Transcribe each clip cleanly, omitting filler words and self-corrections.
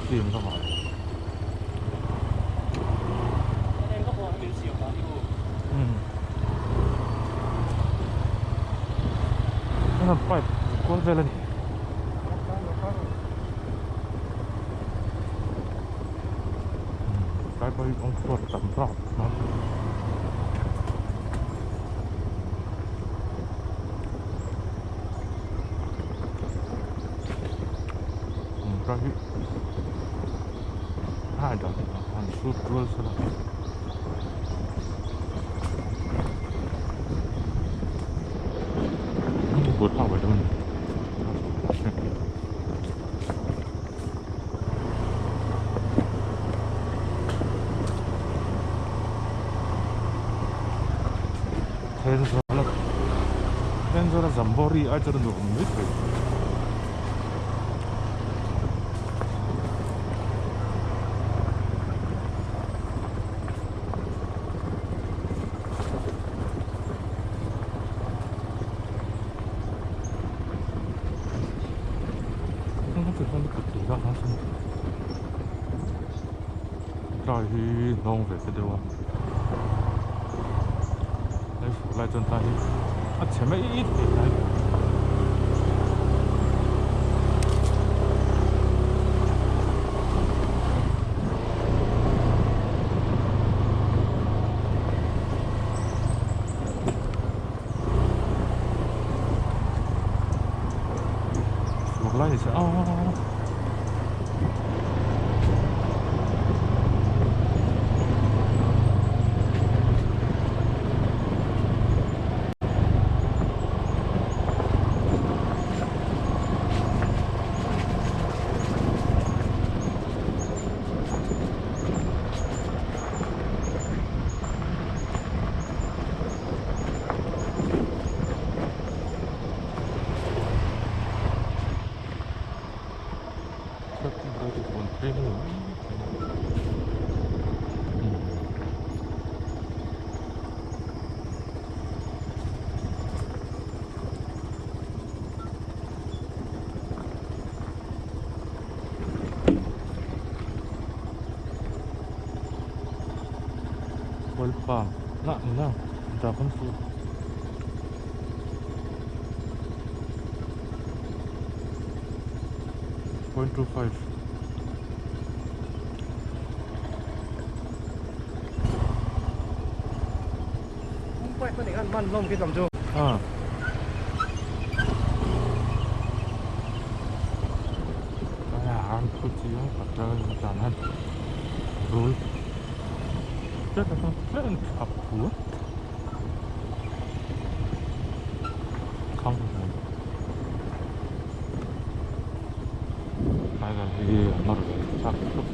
Team ka ngah lo. Umm pipe kual vel a ni. Tlai pawh hi kawng chhuat tam vak a. Tlai hi a dan han sut rual sela. Vur phak ve dawn a ni. Thenzawl a Thenzawl a Jamboree ai chuan a nuam mai thei. Tlai hi hnawng ve ta deuh a hei fur lai chuan tlai hi a chhe mai thei tlai Fur lai ni se aaa. Oil palm nah ni na dragon fruit. 0.25 Ah. Tlai vel hi a nawr ve chak khawp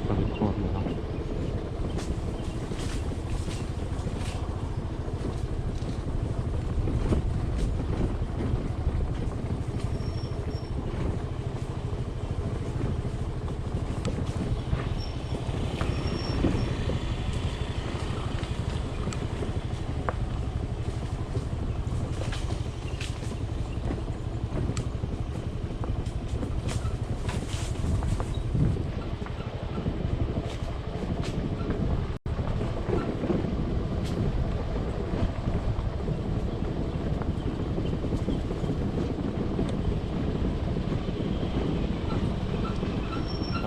ka record leh ang.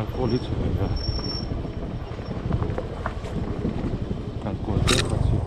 Alcohol hi chhe ve a alcohol tlem kha chi.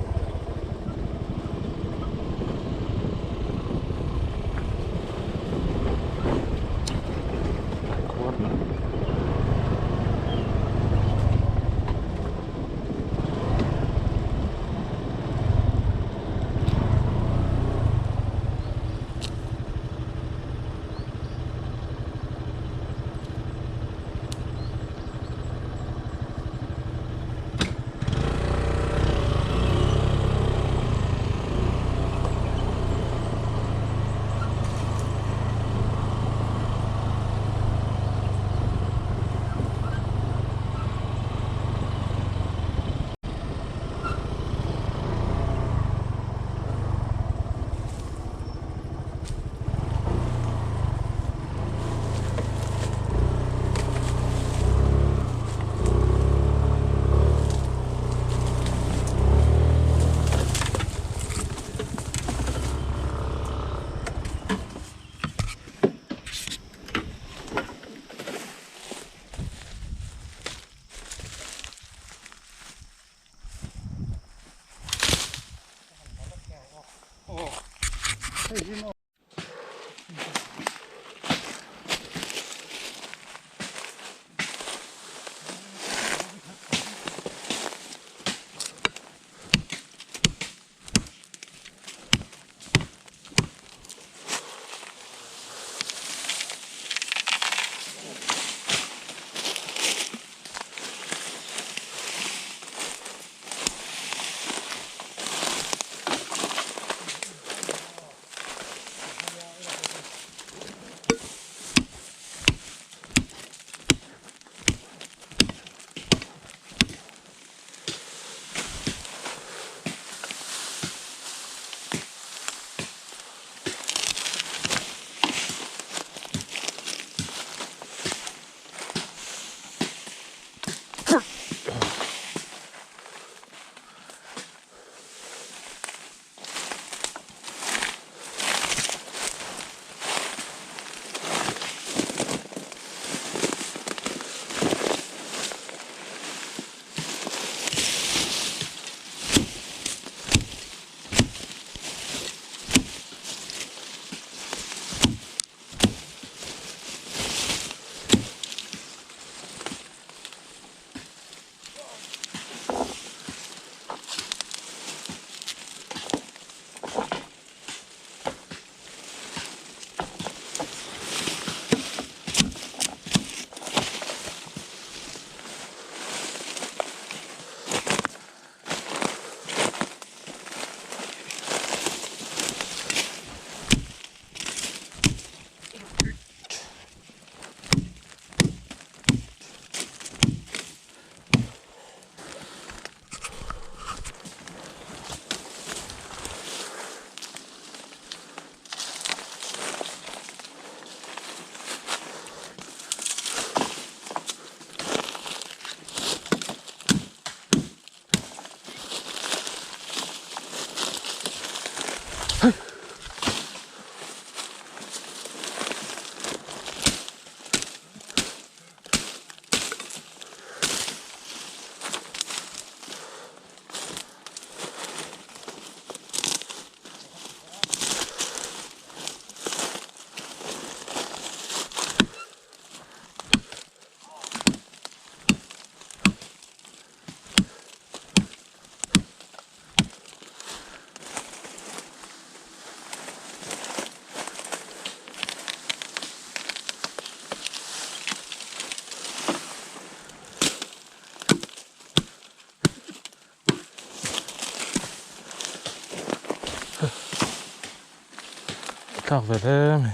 Thlak ve hle mai.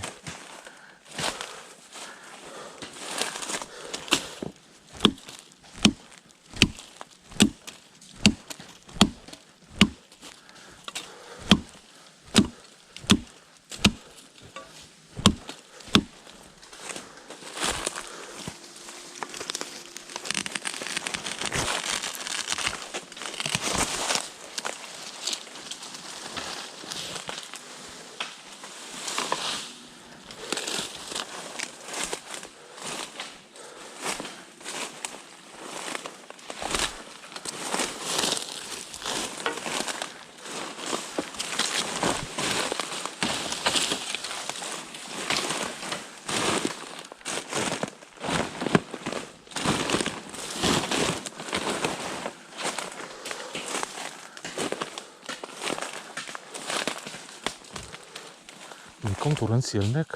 Mei kawng tur an sial mek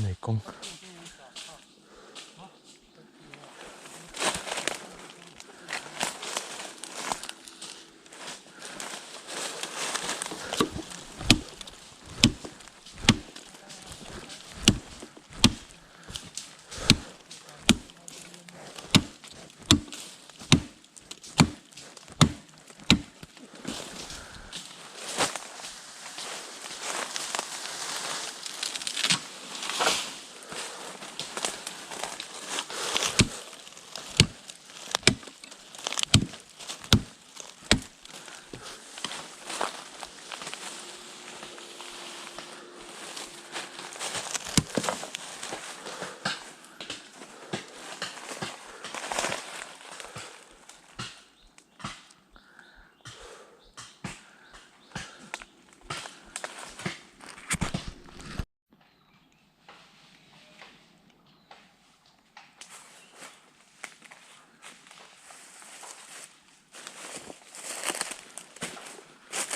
mei kawng.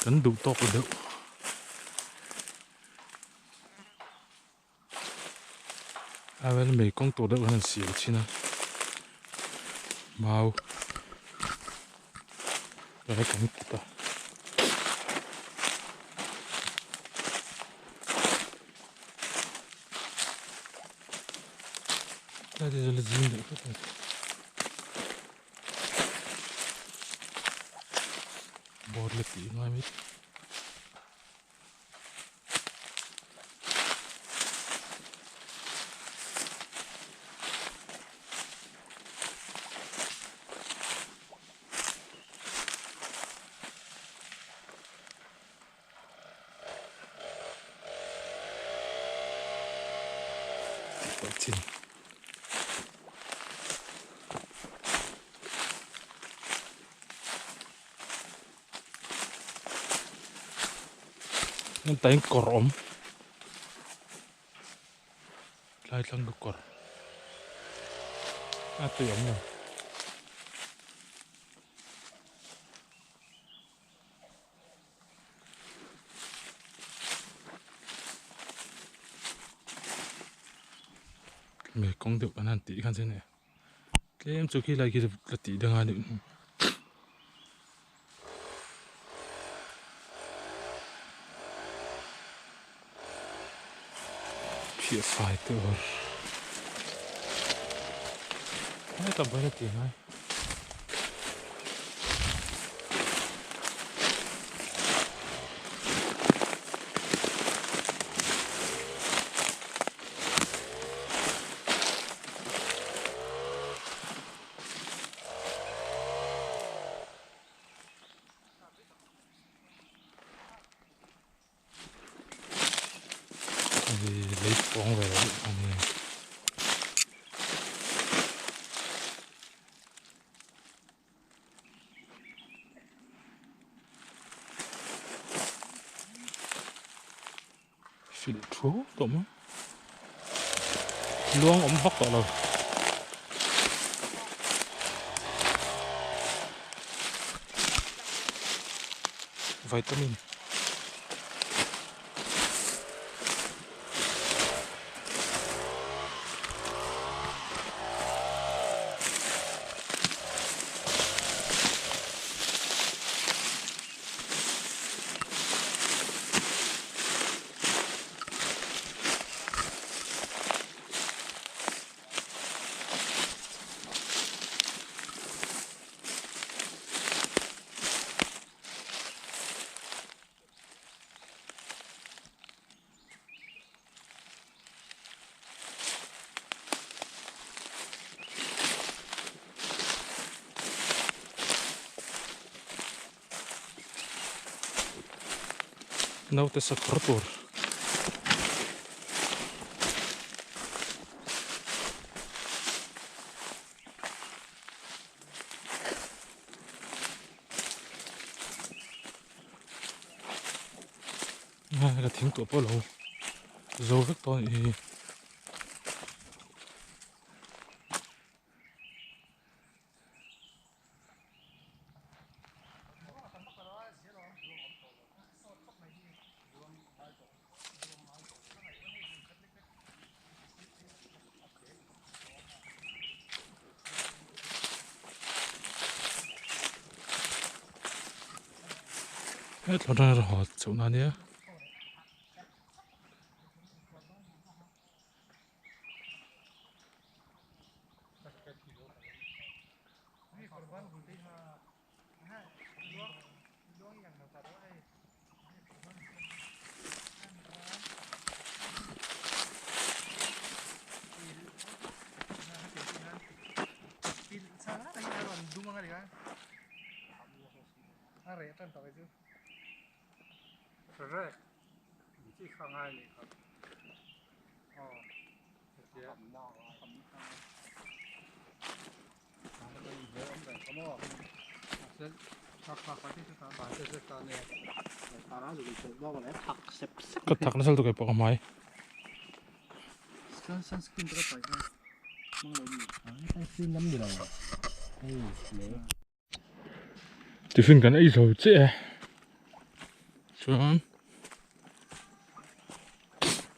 Kan duh tawk lo deuh. A vel mei kawng tur deuh khan an siam thin a mau vel kan kut a. Tlai te chu la zing deuh hret a ni. Board la tih ngai mai. Tih pah chin. Heng tain kawr awm tlai thlang ka kawr a tui awm lo. Mei kawng deuh kan han tih khan chuan e. Tlem chu khi lai khi la tih dang a nih phiah fai tur hetah pawh hian a tih ngai. Lei pawng ve deuh a ni. Hrilh thu tawh mai. Luang awm vak tawh lo. Vitamin. Naute sakawr tur. Ka thing tawh pawh lo zo vek tawh a nih hi. He thlawh ran erawh chauh na nia. Ka thak nasa lutuk pawh ka hmai. Tiffin kan ei zo chiah e. Chuan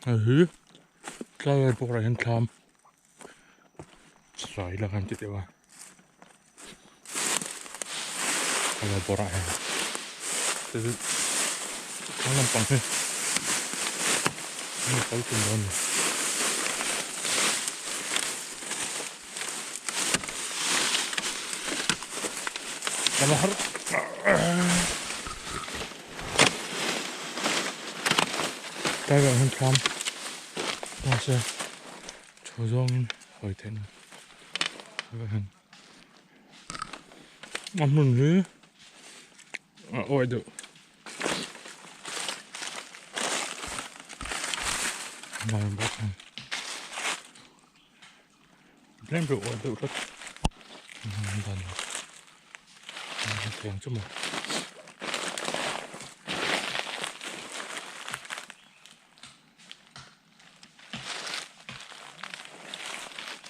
hei hi tlai vel bawrah hian thlam sai la kan ti deuh a tlai vel bawrah hian thlang lampang hi an kal tum dawn a ni. Tlai velah hian thlam mahse chho zawngin hawi theih na tlai hian a hmun hi a awih deuh Tlem deuh awih deuh tlat dan thei ang chu maw.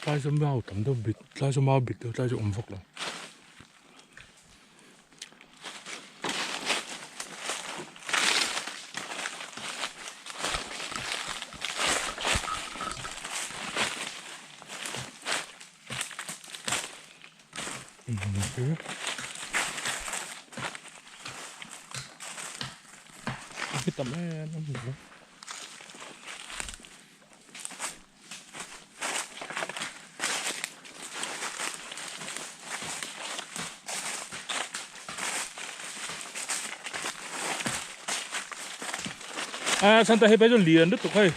Tlai chu mau tam deuh bit tlai chu mau bit deuh tlai chu awm vak lo. Tam em em rồi. A santa hei chu lian lutuk hei.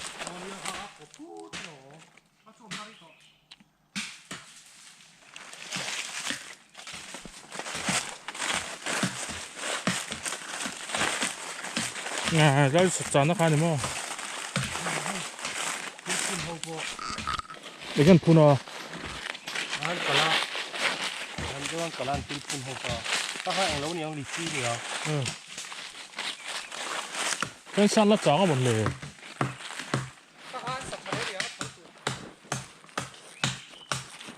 À, ra chán nó khá này mà. Để gần phun à. An kala. An chuan kala an thil phun ho pa. Ta kha englo niang lichi nia. Ừ. Cái san lá chán ở một lề.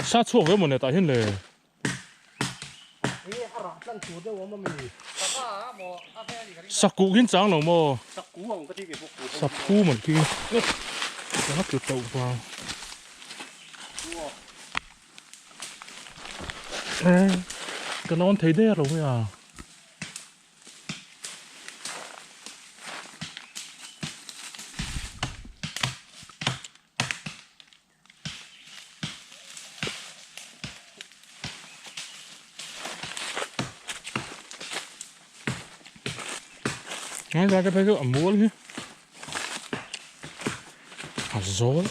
Sa chhuak ve mawni tah hian le. Sakuh khi chang lo maw? Saphu mawni khi. Ka tlu tauh vang. Ka nawn thei der lo mai a. Ngay ra cái thấy cái ẩm múa chứ hạt rối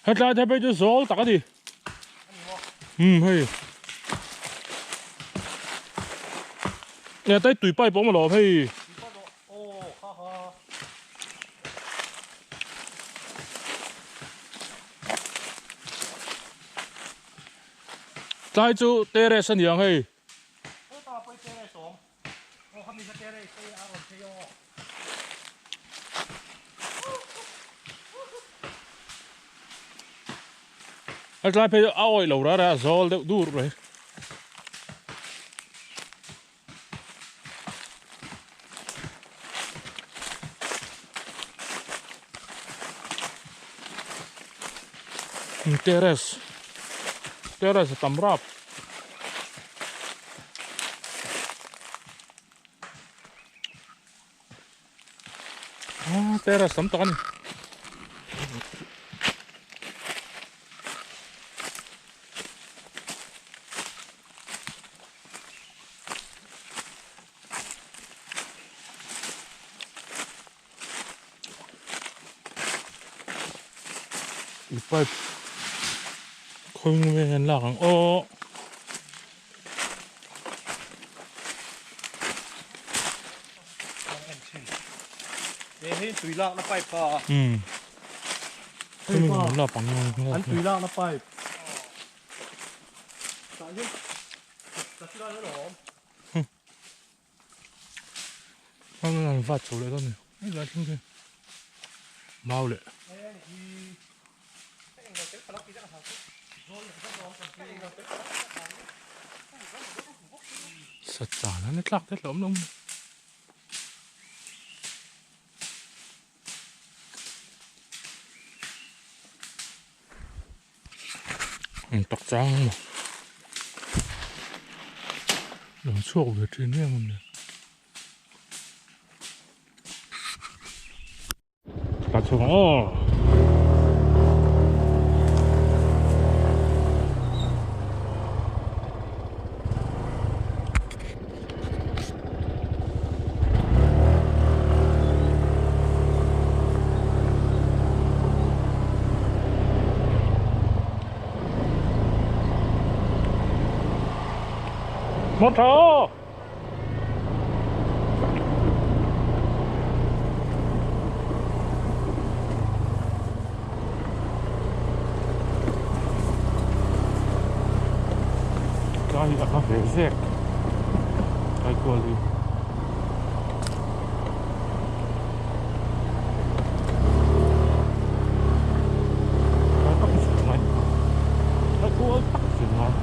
hết lại thấy bây giờ gió tắc đi ừ hay nè tới tùy bay bóng mà lò hay Tlai chu terrace a ni ang hei. A tlai phei chu a awih lo rara a zawl deuh dur mai. Terrace terrace a tam rap ah terrace tam tak a ni. I pipe khawi nge an lak ang aw. He tui lak na pipe pa. Khawi nge an lak ang An tui lak na pipe. An vat chho leh dawn a ni. Helai thleng khi mau leh. Sa chan a ni tlak te hlawm lo maw. Eng tak chang ang maw. Lo chhuak ve thin em a ni. Ka chhung aw. Motor! Tlai a hla ve zek tlai kual hi. Tlai tak hi chu ngai tlai kual tak chu ngai.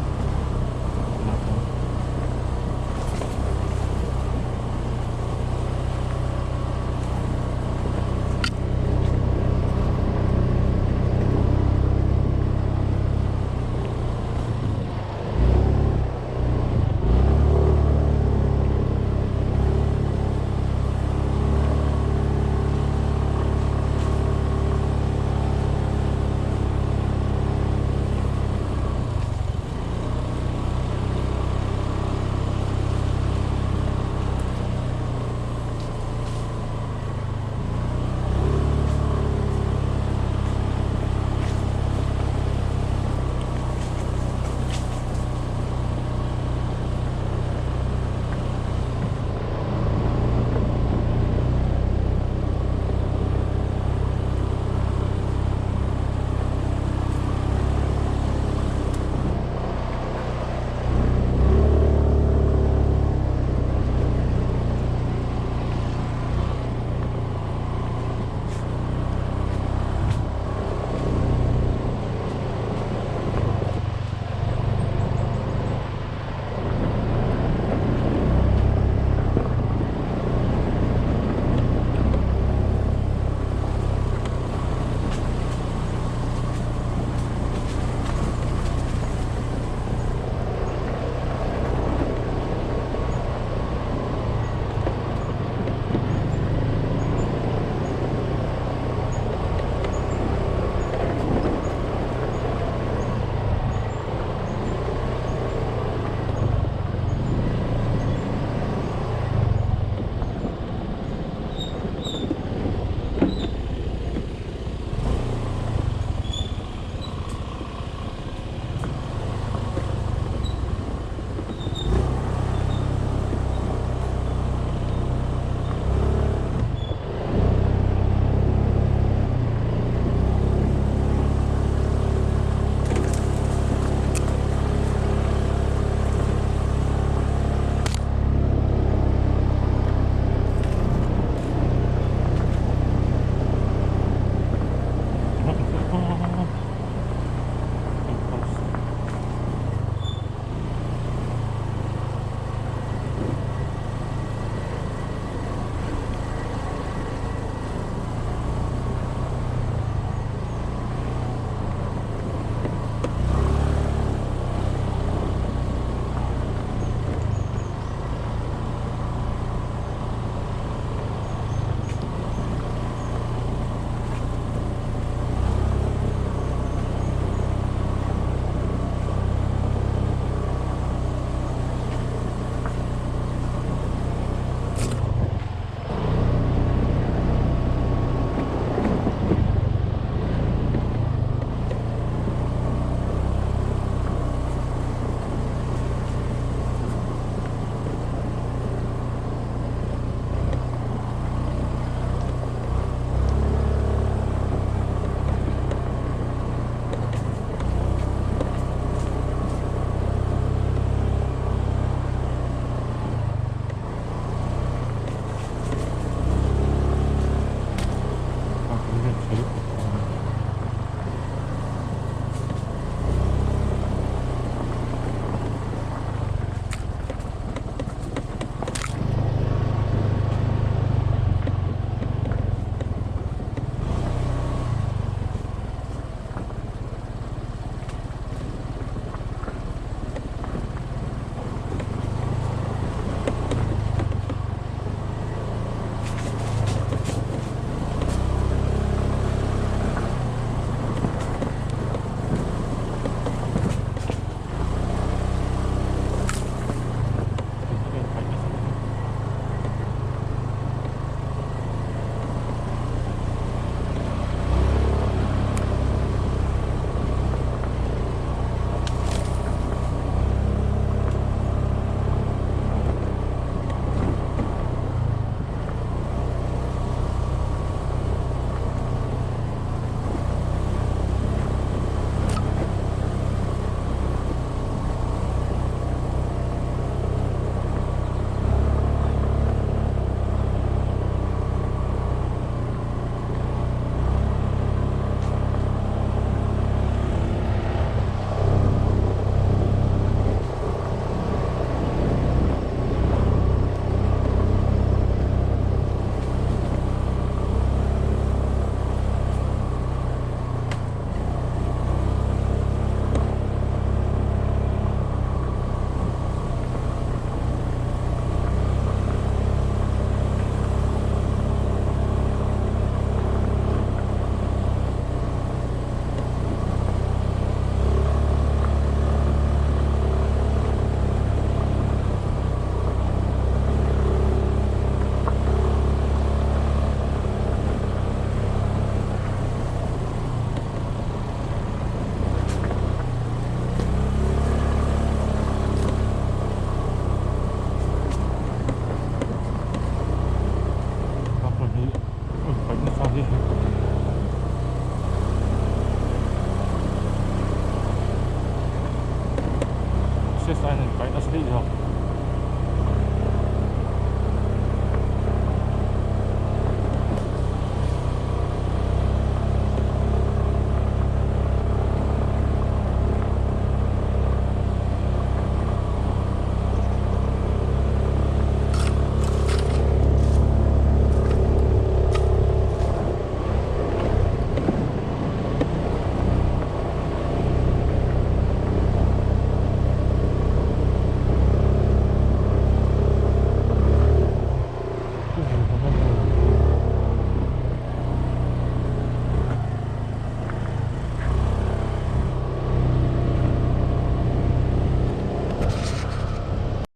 Nasa in an kai nasa.